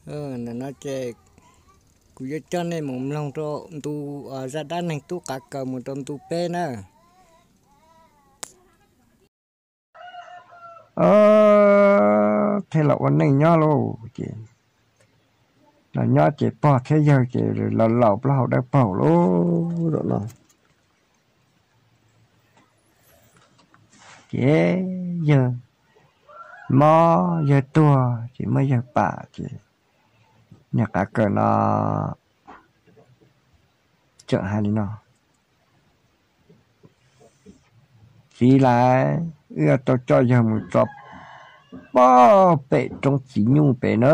Ntawm no ces kuv yuav coj nej mus mloog rau ntu zaj dab neeg tub qav kaws mus rau ntu peb na. Thiaj los ua neej nyob lauj. Ces los nyob ces pog thiab yawg ces los laus plaub hau dawb paug lauj. Zaum no ces yawg mob yawg tuag ces muab yawg pam ces niag qav kaws no tseem hais li no: Txiv lais, wb yuav tau coj yawg mus tso pog pem roob txiv nyuj pem na.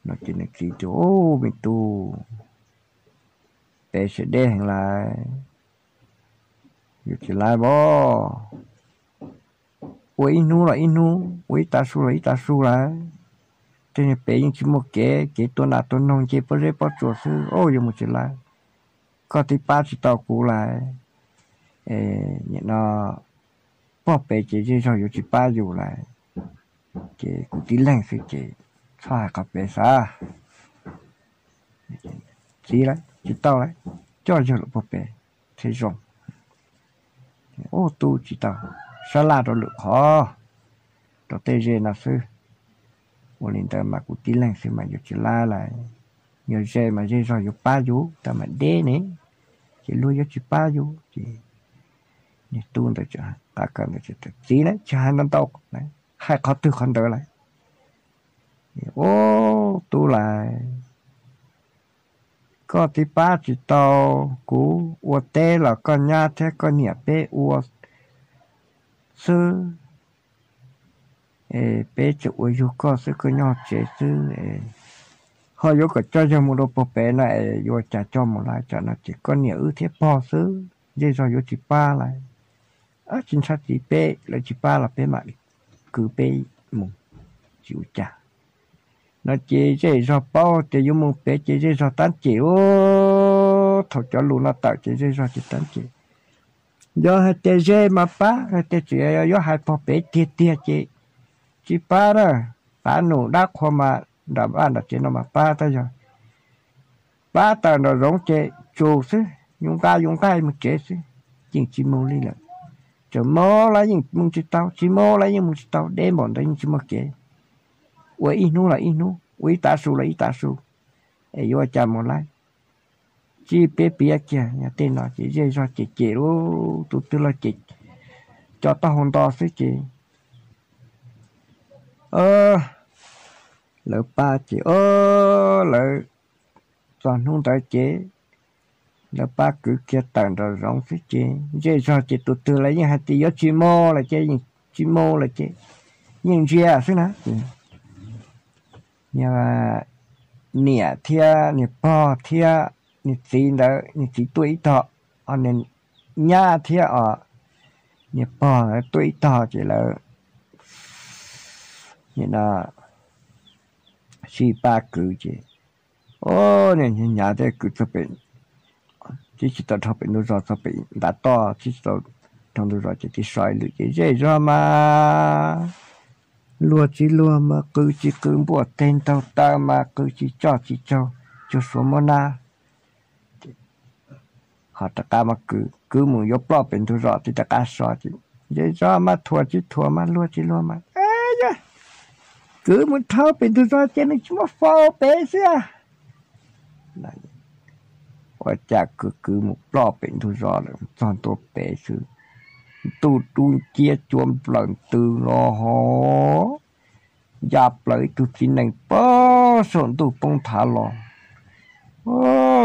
No ces nws txiv tias, Ub, me tub, pem sawv deb heev lais, yuav tsis laiv os. Ua ib hnub los ib hnub, ua ib tav su los ib tav su lais. Tej niag pem yeej tsis muaj kev, kev tua nas tua noog nce pob zeb pob tsuas xwb, yuav mus tsis laiv. Koj twb pab tsis tau kuv lais, nim no pog pem ces zej zog yuav tsis pab yus lais. Ces kuv tib leeg xwb ces txhob hais qhov pem xav. Txiv lais, tsis tau lais, coj yawg lawm pog pem thiaj zoo. Ub, tub, tsis tau, sab laj rau lwm qhov, rau tej ze no xwb. Ua li ntawd mas kuv tib leeg xwb mas yuav tsis laiv lais. Yog ze mas zej zog yuav pab yus, tab mas deb ne, ces luag yuav tsis pab yus. Ces niag tub ntawd qav kaws ntawd, Txiv lais, tsis hais ntau ntau, hais qhov twg qhov ntawd lais. Ub, tub lais, koj twb pab tsis tau kuv, ua teb los koj nyab thiab koj niam peb ua xwb, peb tseem ua yug koj xwb, koj nyob tsev xwb, ho yuav kom coj yawg mus rau pog pem no es yuav cas coj mus laiv, tsam no ces koj niam wb thiab pog xwb, zej zog yuav tsis pab lais. Tsis ntshai txiv, peb lawv tsis pab los peb mam kwv peb mus, tsis ua cas. No ces zej zog paub tias yuav mus pem ces zej zog tab cem lauj. Thaum cov lus no tawm ces zej zog ces tab cem. Yog hais tias ze mas pab, hais tias tseem yuav hais pog pem tiag tiag ces tsis pab na. Pab num dab qhua mas nram vaj nram tsev no mas pab, tab yog pab tawm nram zoov ces tsus xwb, yus nqa yus nqaij mus tsev xwb, yeej tsis mus li lawm. Tseem mus los yeej mus tsis tau, tsis mus los yeej mus tsis tau, deb npaum ntawd yeej tsis muaj kev. Ua ib hnub los ib hnub, ua ib tav su los ib tav su, es yuav ua cas mus laiv. Tsis, peb piav kiag yog tej no ces zej zog cem cem lauj, tus twg los cem, cov taub hau nto xwb ces lawv pab ces, o, lawv txog hnub ntawd ces lawv pab kwv kiag tawm nraum zoov xwb ces zej zog ces tus twg los yeej hais tias yuav tsis mus lawm ces yeej tsis mus lawm ces yeej ntsia xwb na. Niam thiab niag pog thiab niag txiv ntawd, niag txiv tuaj ib tog, niag nyab thiab os, niag pog tuaj ib tog ces lawv sib pab kwv ces, o, niag hnyav thiab kwv txog pem, tib tsis tau dhau pem ntug zos, txog pem ntav toj tib tsis tau dhau ntug zos ces tib so ib lwm ces zej zog mas luag tsis luag mas qw tsis qw, npuaj teg ntaug taw mas qw tsis tso tsis tsaug, cuag suav muab nab. Ho rov qab mas kwv, kwv mus yuav ploj pem ntug zos tib rov qab so ces zej zog mas thuam tsis thuam mas luag tsis luag mas, yog kwv mus dhau pem ntug zos ces nws tsis muaj faus pem xwb. Ua cas kwv kwv mus ploj pem ntug zos lawm, txog ntua pem xwb, ntuj dub nciab cua nplawm ntws los ho ya plaws ib tug txiv nees pag saum ntuj poob nthav los.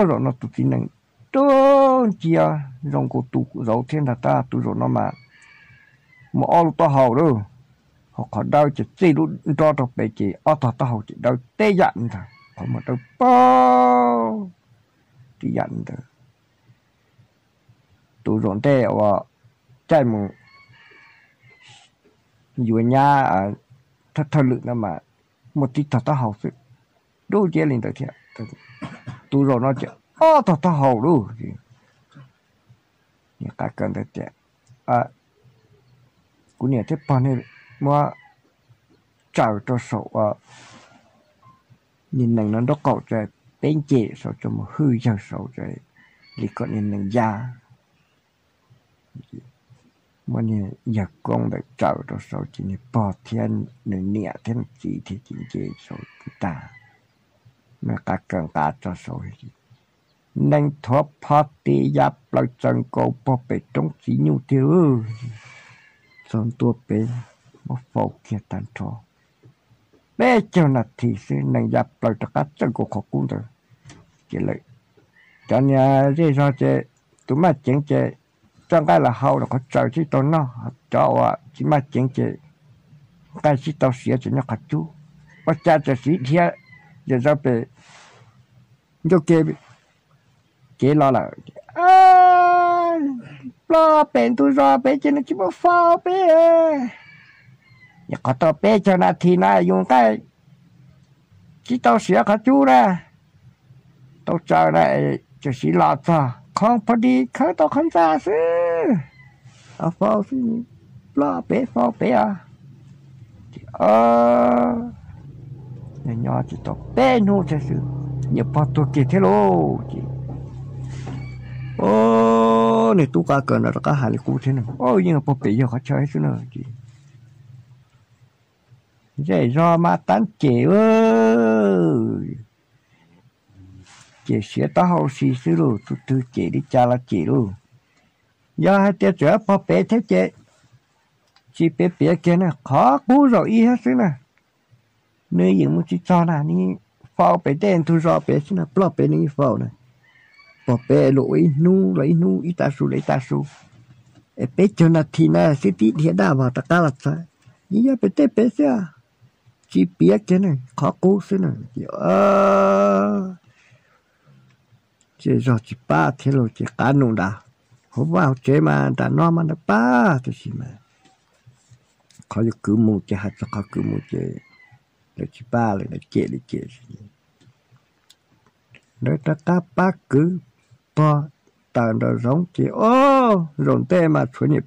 Zaum no tus txiv nees dub nciab zoo nkaus tus zaum thiab ntag, tab tus zaum no mas muaj ob lub taub hau lawm, ho qhov dawb ces txij lub nrob rau pem ces ob tog taub hau ces dawb teb yam ntag, qhov muag dawb paug tib yam ntawd. Tus zaum ntej uas caij mus yuav nyab thawj thawj lwm no mas muaj tib tog taub hau xwb, dub nciab li ntawd thiab. Tus zaum no ces ob tog taub hau lawm. Niag qav kaws ntawd tias, kuv niam thiab pog nej muab tsaws rau saum uas niag nees no nraub qaum tas, peb nce saud tso mus hwj yawg saud tas li kom niag nees ya. Muab niag yawg koob ntawd tsaws rau saud ces niag pog thiab nws niam thiab nws txiv thiaj li nce saud tag. Nws qab kaw nqa tso saud, nees thuav pho tis ya plaws tsaws nkaus pog pem roob txiv nyuj tiag. Txog ntua pem, muab faus kiag tag nrho. Peb caug nas this xwb nees ya plaws rov qab txawj nkaus qhov qub ntawd. Ces lawv, cov niag zej zog ces tus maj ceev ces txoj nqaij los hau rau qhov tsaws thiaj tau noj, cov uas tsis maj ceev ces nqaij tsis tau siav ces nyob qhov cub. Ua cas txawm siv dhia zom zaws pem ncauj ke kev los lawm. Ploj pem ntug zos pem ces nws tsis muaj faus peb. Nyuam qhuav tau peb caug nas this na yus nqaij tsis tau siav qhov cub na, tau tsaws na, txawm siv los txog qhov pho dis khawb tau qhov ntxa xwb, faus xwb, ploj pem faus pem os. Nyob nyob tsis tau peb hnub thiab xwb, niam pog tuag kiag thiab lauj. Ces niag tub qab kaw ntawd rov qab hais li qub thiab na, o, yeej pog pem yawg qhov chaw xwb na. Ces zej zog mas tab cem, ces siav taub hau si xwb lauj, tus twg cem li cas los cem lauj. Yog hais tias tseem pog pem thiab ces tsis piav piav kiag na, qhov qub zaum ib thiab xwb na. Nws yeej mus tsis txog na, nws faus pem tej ntug zos pem xwb na, ploj pem nws yeej faus na. Pog pem los ua ib hnub los ib hnub, ib tav su los ib tav su, es peb caug nas this na xwb tib dhia daj vog rov qab los txog, yeej yog pem tej pem xwb, tsis piav kiag na, qhov qub xwb na. Ces zej zog tsis pab thiab lauj, ces qab num nrad, hauv vaj hauv tsev mas nram no mas lawv pab tab sis mas qhov yuav kwv mus ces hais txog qhov kwv mus ces lawv tsis pab lawm, lawv cem li cem. Lawv rov qab pab kwv pog tawm nraum zoov ces o, zaum ntej mas tshuav niam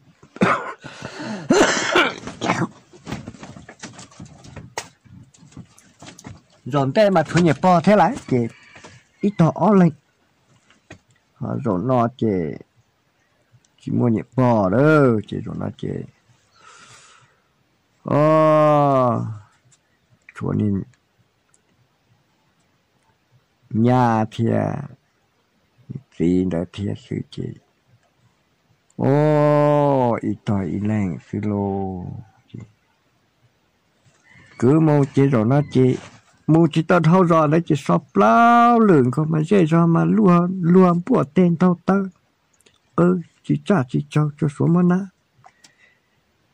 zaum ntej mas tshuav niam pog thiab lawm ces ib tog ob leeg. Ho zaum no ces tsis muaj niam pog lawm ces zaum no ces o, tshuav niag nyab thiab txiv ntawd thiab xwb ces o, ib tog ib leeg xwb lauj. Kwv mus ces zaum no ces mus tsis tau dhau zos ntawd ces so plaub lwm nkaus mas zej zog mas luag npuaj teg ntaug taw, qw tsis txaj tsis tsaug tsuas suav muab nab.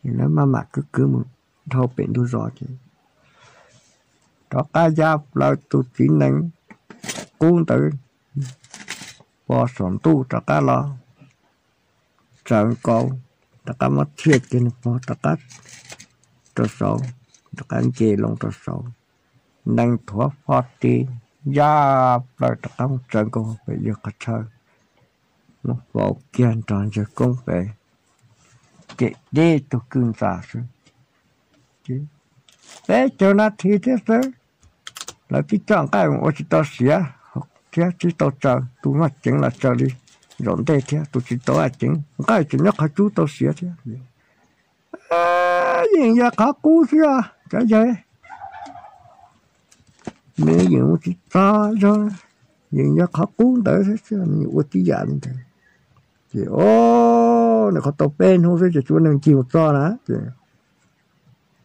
Ces lawv maj mam kwv kwv mus dhau pem ntug zos ces rov qab ya plaws tus txiv nees qub ntawd pog saum ntuj rov qab los tsaws nkaus, rov qab muab thiaj kiag nws pog rov qab rau saud, rov qab nce loo rau saud, nees thuav pho tis ya plaws rov qab mus tsaws nkaus pem yawg qhov chaw, muab faus kiag nrog yawg koob pem, ces deb tug kwj ntxa xwb. Peb caug nas this thiab xwb, lawv tib txoj nqaij ua tsis tau siav thiab tsis tau tsaws, tus maj ceev los tsaws li zaum ntej thiab, tus tsis tau maj ceev nqaij tseem nyob qhov cub tau siav thiab. Yeej yog qhov qub xwb os cov yawg, nws yeej mus tsis txog zog, yeej yog qhov qub ntawd xwb, nws ua tib yam li ntawd. Ces o, nws qhov tau peb hnub xwb ces tsuav neeg ncig mus txog na ces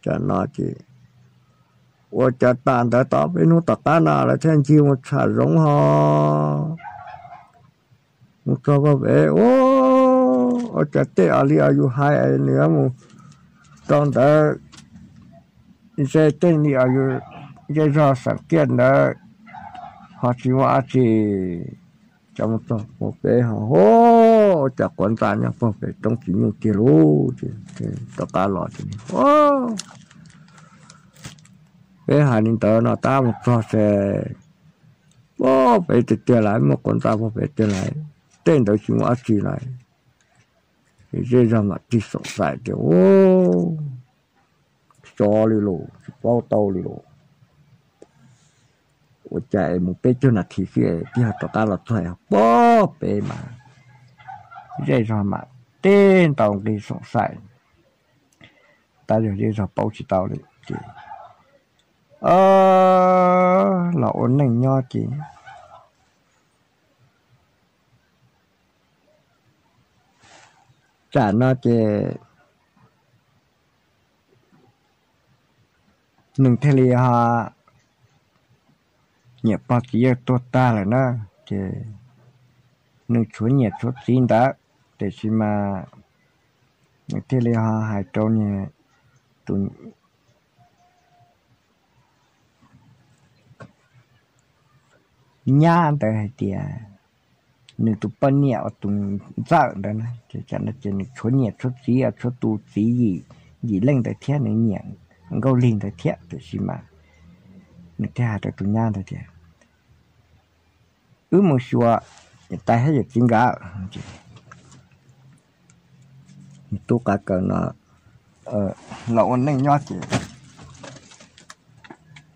tam no ces ua cas tas ntawd tau peb hnub tom qab no lawv thiaj ncig mus tsham zoov ho mus txog pem, ua cas tej os li os yus hais nws mus rau ntawd, ze tej li os yus zej zog xeem kiaj ntawd ho tsis muaj dab tsi. Cov mus txog pem ho hu, cas quav ntxa nyob pog pem roob txiv nyuj tiag lauj. Rov qab los ces peb hais li ntawd no tab mus txog ces pog pem tiag tiag lawm, muaj quav ntxa pog pem tiag lawm, tej ntawd tsis muaj dab tsi lawm. Ces zej zog mam tig xoom xaim tias, xyov li los tsis paub tau li los. ua cas es mus peb caug nas this xwb es twb yog rov qab los txog pob peb mas zej zog mam teb ntaus nqi soom xaim, tab yog zej zog paub tsis tau li ces los ua neej nyob ces tsam no ces nws thiaj li ho nyiam pog txiv yawg tuag tag lawm na, ces nws tshuav niam tshuav txiv ntawd, tiam sis mas nws thiaj li ho hais rau niag tus nyab ntawd hais tias nws tus poj niam uas tus ntxawm ntawd na, ces nws tshuav niam tshuav txiv, tshuav tus txiv yim, yim leej ntawd thiab, nws nyiam Nkauj Lig ntawd thiab, tiam sis mas nws thiaj hais rau tus nyab ntawd tias, wb mus xyuas niam tais thiab yawm txiv nkawd. Tub qav kaws no los ua neej nyob ces,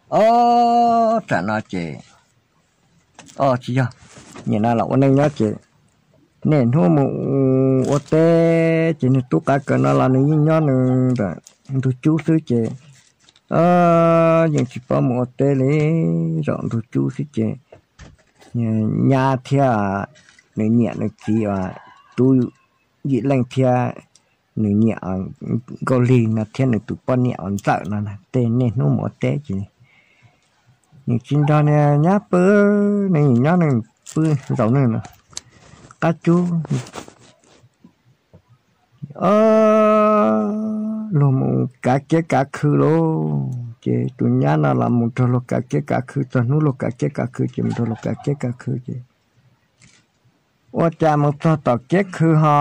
o, tsam no ces, o tsis yog, nim no los ua neej nyob ces niaj hnub mus ua teb ces niag tub qav kaws no los nws yeej nyob nws ntawm ntug cub xwb ces yeej tsis paub mus ua teb li, zaum ntug cub xwb ces nyab thiab nws niam nws txiv uas tub yim leej thiab nws niam Nkauj Lig no thiab nws tus poj niam uas ntxawm no tej niaj hnub mus ua teb ces nws tsis nrog niag nyab pw, nws nyob nws pw zaum nws qab cub. Luag mus kav kiab kav khw lauj, ces tus nyab no los mus nrog luag kav kiab kav khw txog hnub luag kav kiab kav khw ces mus nrog luag kav kiab kav khw ces ua cas mus txog tom kiab khw ho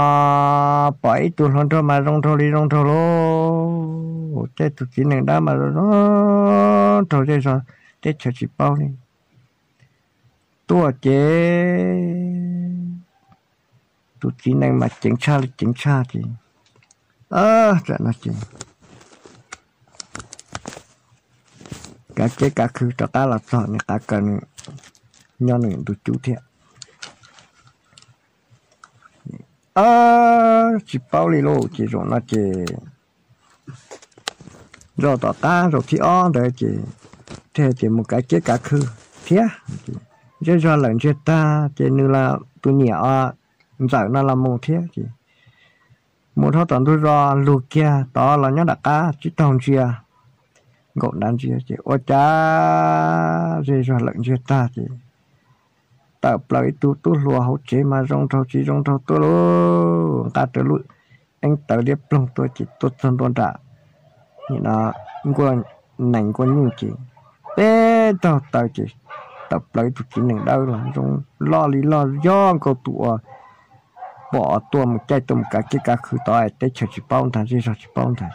pom ib tug hluas nraug mas zoo nraug li zoo nraug lauj, tej tus txiv neej dawb mas zoo zoo nraug zej zog teb chaws tsis paub li. Tuaj ces tus txiv neej mas ceev tshaj li ceev tshaj ces, tam no ces kav kiab kav khw rov qab los txog nws qav kaws nws nyob nws ntug cub thiab. Tsis paub li lauj, ces zaum no ces zaum tom qab zaum thib ob ntawd ces thiaj tias mus kav kiab kav khw thiab. Zej zog lawm ntsiag tag ces nws los tus niam os ntxawm no los mus thiab ces mus dhau tom ntug zos lug kiag tod los nyob nram qab tsib taug ntsia, nkaum nrad ntsia ces ua cas zej zog lawm ntsiag tag ces tawm plaws ib tug tub hluas hauv tsev mas zoo nraug tsis zoo nraug tuaj lauj, nqa rau lub eeb tawv liab ploog tuaj ces tuaj txog ntua nram nim no nkuaj nees nkuaj nyuj ces peb taug taw ces tawm plaws ib tug txiv neej dawb los zoo loj li loj yog nkaus tus uas pom tuaj mus caij tuaj mus kav kiab kav khw tod teb chaws tsis paub ntag zej zog tsis paub ntag.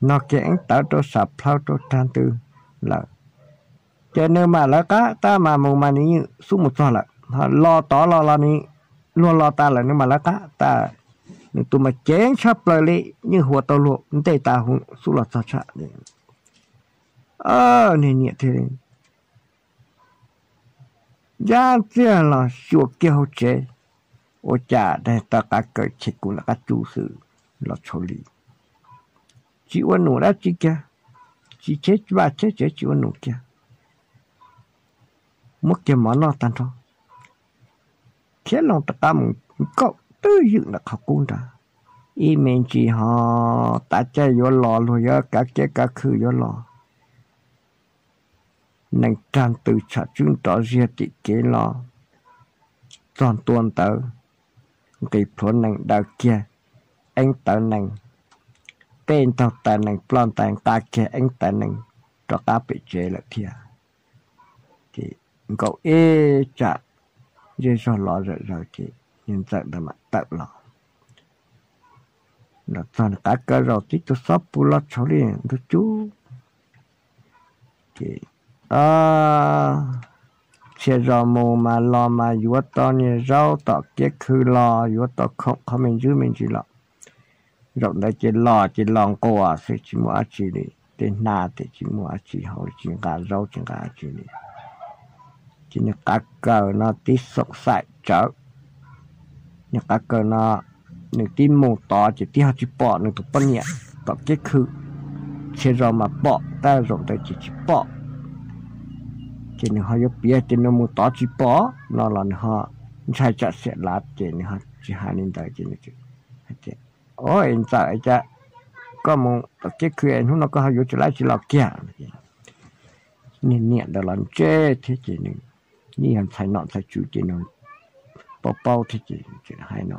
Nog kiag eeb tawv rau sam plhaw rau rag ntws lawm ces nws mam lawv qab tab mas mus mas nws yeej xub mus txog lawm, los tod los los nws luag los tas lawm nws mam lawv qab tas, nws tus mas ceev tshaj plaws li, yeej huas tau luag ntej tas huv xub los txog tshaj. Niag niam thiaj li ncaj txiag los xyuas kiag hauv tsev, ua cas daim tawv qav kaws cheb kuv nram qab cub xwb los tshau li, tsis ua num dab tsi kiag, tsis cheb vaj cheb tsev tsis ua num kiag, muab kiag mov noj tag nrho, khiav loo rov qab mus nkaum twj ywm nram qhov qub nrad. Ib me ntsis ho tav caij yuav los luag yuav kav kiab kav khw yuav los, nees rag ntws tsham tswb nrov ziag tim kev los txog ntua ntawd, nqis plhuav nees daws kiag eeb tawv nees, peb ntaug tais nees ploj ntais nqa kiag eeb tawv nees rov qab pem tsev lawm thiab. Ces nkaum ib tsam zej zog los zom zaws ces niag ntxawm ntawd mam tawm los, los txog nws qav kaws zaum tib tug xob pus los tshau li ntug cub. Ces txhia zos mus mas los mas yuav tau niag zaub tom kiab khw los yuav tau khoom qhov me ntsis me ntsis los. Zaum ntawd ces los ces los nquas xwb tsis muaj dab tsi li. tej hna ces tsis muaj dab tsi haus, tsis nqa zaub tsis nqa dab tsi li. Ces nws qav kaws no tib xoom xaim tsawv, nws qav kaws no nws tib mus tod ces tib ho tsis pom nws tus poj niam tom kiab khw. Txhia zaus mas pom, tab zaum ntawd ces tsis pom. Ces nws ho yuav piav tias nws mus tod tsis pom no los nws ho ntshai tsam xiam lav ces nws ho tsis hais li ntawd ces nws hais tias, o, es ntxawm, cas koj mus tom kiab khw es hnub no koj ho yuav tsis laib tsis los kiag? Niag niam ntawd los ntsej thiab ces nws yeej yog ntxhais nom ntxhais tswv ces nws paub paub thiab ces hais no,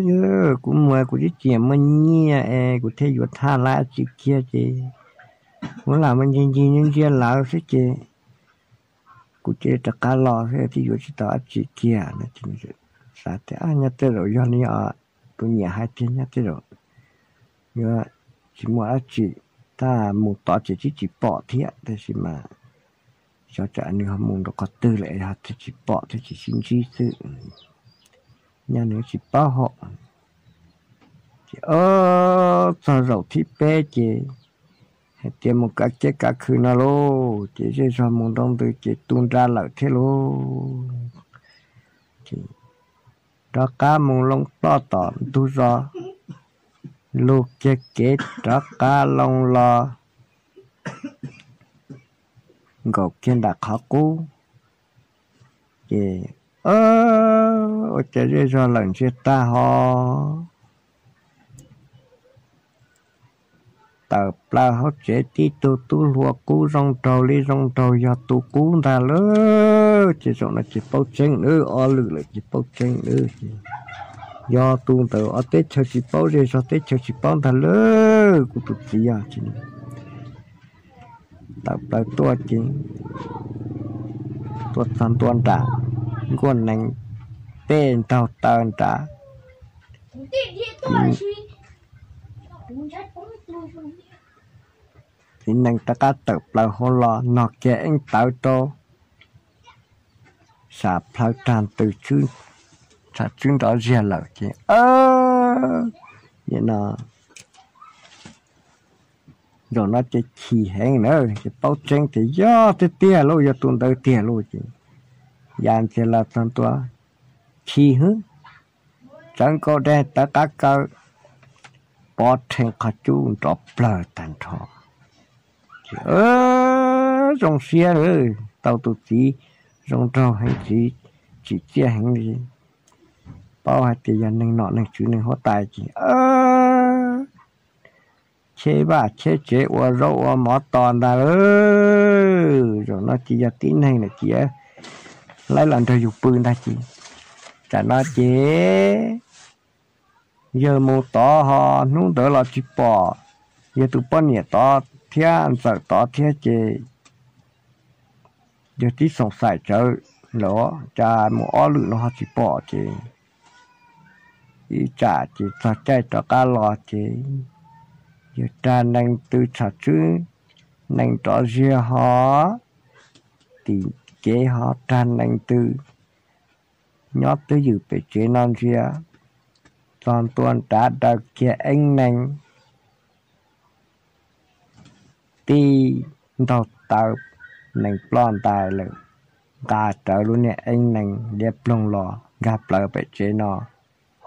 yog kuv mus kuv twb tsis muaj nyiaj es kuv thiaj yuav thaj laib dab tsi kiag ces kuv lam mus ncig ncig ntsia ntsia lawv xwb ces kuv cia li rov qab los xwb, twb yuav tsis tau dab tsi kiag no. Xav tias nyob tej zaum yog li tus niam hais tiag, nyob tej zaum yuav tsis muaj dab tsi, tab mus tod ces twb tsis pom thiab, tab sis mas xyov tsam nws ho mus rau qhov twg lawm es ho thiaj tsis pom thiab tsis sib ntsib xwb. Nyob nws tsis paub hauj. Ces txog zaum thib peb ces hais tias mus kav kiab kav khw no lauj, ces zej zog mus nroo ntws ces tu nra lawm thiab lauj. Rov qab mus loo ploj tom ntug zos, lug kiag kev rov qab loo los nkaum kiag nram qhov qub. Ces ua cas zej zog lawm ntsiag tag ho tawm plaws hauv tsev tib tug tub hluas qub zoo nraug li zoo nraug yog tus qub ntag lauj. Ces zaum no ces paub tseeb lawm, ob lwm lawm ces paub tseeb lawm ces yog tus ntawd, ob teb chaws tsis paub, zej zog teb chaws tsis paub ntag lauj, kuv tus txiv os. Tawm plaws tuaj ces tuaj txog ntua nram nkuaj nees, peb ntaug taw nrad. Txiv nees rov qab tawm plaws hauv los nog kiag eeb tawv rau, sam plhaw rag ntws, tshav tswb nrov ziag lawm ces, nim no zaum no ces chim heev na, ces paub tseeb tias yog tiag tiag lauj, yog tus ntawd tiag lauj ces ya ntxiag los txog ntua, chim hwb, tsawv nkaus dej tawv qab kaw, pov rhees qhov cub nrov plawg tag nrho. Ces zoo siab lawm, tau tus txiv zoo nraug heev, txiv tsim txiaj heev li, paub hais tias yog neeg nom neeg tswv neeg huab tais ces cheb vaj cheb tsev ua zaub ua mov tos ntag lauj. Zaum no ces yog tib neeg lawm ces laib los nrog yus pw ntag ces, tam no ces yawg mus tod ho hnub ntawd los tsis pom, yawg tus poj niam tod thiab ntxawm tod thiab ces yawg tib xoom xaim tsawv lawm, cas mus ob lwm no ho tsis pom ces ib tsam ces txog caij rov qab los ces yawg rag nees tw, tshav tswb nees nrov ziag ho, tim kev ho rag nees tw, nyob twj ywm pem tsev no ntsia, txog ntua nrad daws kiag eeb nees, tib ntaug taw nees ploj ntais lawm, nqa rawv lub niag eeb nees liab ploog los nkag plaws pem tsev no.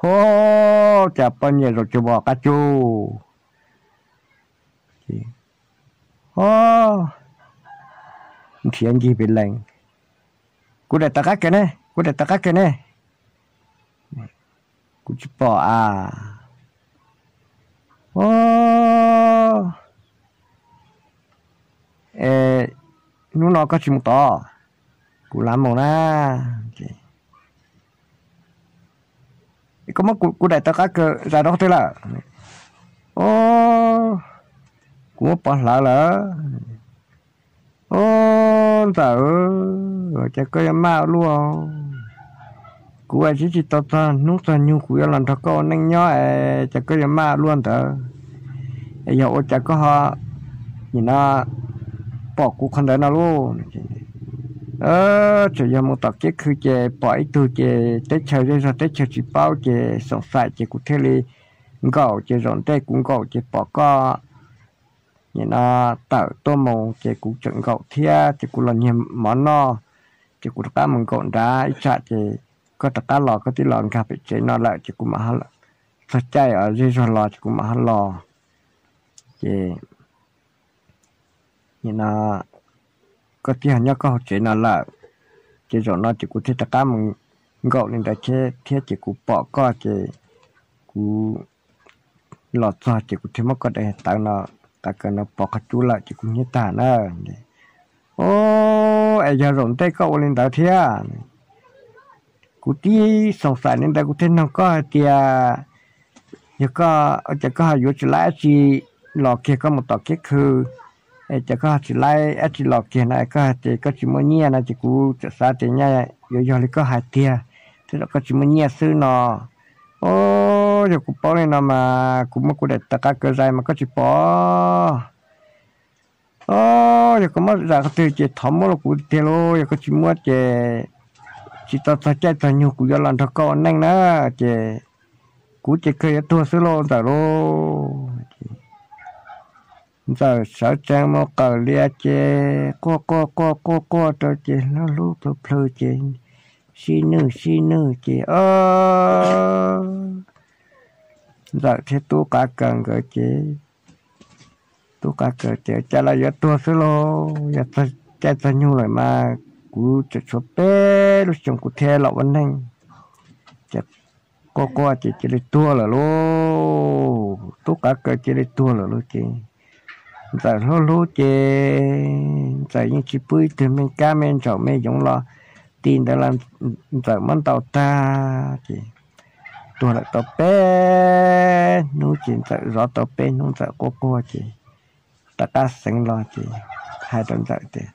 Ho, cas poj niam zaum tsuas pom qab tsuj nrhiav ncig pem lees, kuv daim tawv qab kiag ne, kuv daim tawv qab kiag ne, kuv tsis pom a. O, es hnub no koj tsis mus tod, kuv lam mus na. Koj muab kuv daim tawv qab kiag zais rau qhov twg lawm? O, kuv muab pov hlawv lawm. O, ntxawm, cas koj yuav maj ua luaj? Kuv tsis tsis tau txog hnub txog nyoog kuv yuav los nrog koj ua neej nyob es cas koj yuav maj ua luaj ntawd? Es yog ua cas koj ho nim no pom kuv qhov ntawd no lauj? Tseem yog mus tom kiab khw ces pom ib tug ces teb chaws zej zog teb chaws tsis paub ces xoom xaim ces kuv thiaj li nkaum ces zaum ntej kuv nkaum ces pom koj nim no tawm tuaj mus ces kuv tseem nkaum thiab ces kuv los nyiag mov noj, ces kuv rov qab mus nkaum nrad ib tsam ces koj rov qab los, koj twb los nkag pem tsev no lawm ces kuv mam txog caij zej zog los ces kuv mam ho los. Ces nim no koj twb ho nyob koj hauv tsev no lawm, ces zaum no ces kuv thiaj rov qab mus nkaum li ntawd thiab ces kuv pom koj ces kuv los txog ces kuv thiaj muab koj daim tawv no, qav kaws no pov qhov cub lawm ces kuv hnyiab tag na. O, es yog zaum ntej koj ua li ntawd thiab? Kuv tib xoom xaim li ntawd kuv thiaj nug koj hais tias, yog koj, ces koj ho yuav tsis laib dab tsi los kiag koj mus tom kiab khw, es ces koj ho tsis laib dab tsi los kiag no, koj hais tias koj tsis muaj nyiaj no ces kuv txawm xav tias nyaj yuav yog li koj hais tiag, tej zaum koj tsis muaj nyiaj xwb no. O, yog kuv paub li no mas kuv muab kuv daim tawv qav kaws zais mas koj tsis pom. O, yog koj muab zais qhov twg ces thov muab los kuv tiag lauj, yog koj tsis muab ces tsis tau txog caij txog nyoog kuv yuav los nrog koj ua neej na, ces kuv ces kawg yuav tuag xwb lauj ntxawm lauj. Ntxawm sawv tsees mus qawm lias ces quaj quaj quaj quaj quaj rau ces hlub hlub plhws plhws ces sib nwj sib nwj ces o, ntxawm thiab tub qav kaws nkawd ces tub qav kaws tias cas los yuav tuag xwb lauj, yog txog caij txog nyoog lawm mas kuv tseem tshuav peb lub xyoos kuv thiaj los ua neej. Ces quaj quaj ces cia li tuag lawm lauj, tub qav kaws cia li tuag lawm lauj ces ntxawm hlub hlub ces ntxawm yeej tsis pub ib tug me kab me ntsaum me yoov los ti ntawd los ntxawm muab ntaus tag ces tuag lawm tau peb hnub ces ntxawm zov tau peb hnub ntxawm quaj quaj ces rov qab xeev los ces hais rau ntxawm tias,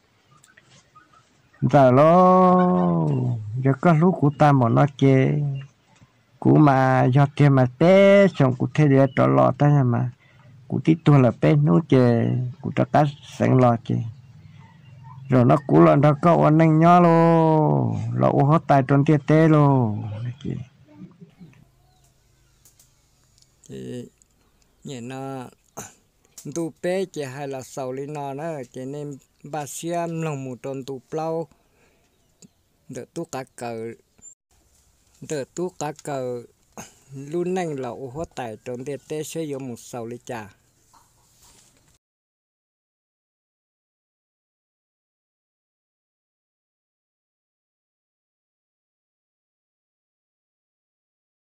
ntxawm lauj, yog koj hlub kuv tag npaum no ces kuv mas yog tiag mas peb xyoos kuv thiaj li rov los, tab yog mas kuv twb tuag lawm peb hnub ces kuv rov qab xeev los ces zaum no kuv los nrog koj ua neej nyob lauj, los ua huab tais rau ntiaj teb lauj. Ces nim no ntu peb ces hais los xaus li no na, ces nej npaj siab mloog mus rau ntu plaub ntawm tub qav kaws, ntawm tub qav kaws lub neej los ua huab tais rau ntiaj teb saib yuav mus xaus li cas.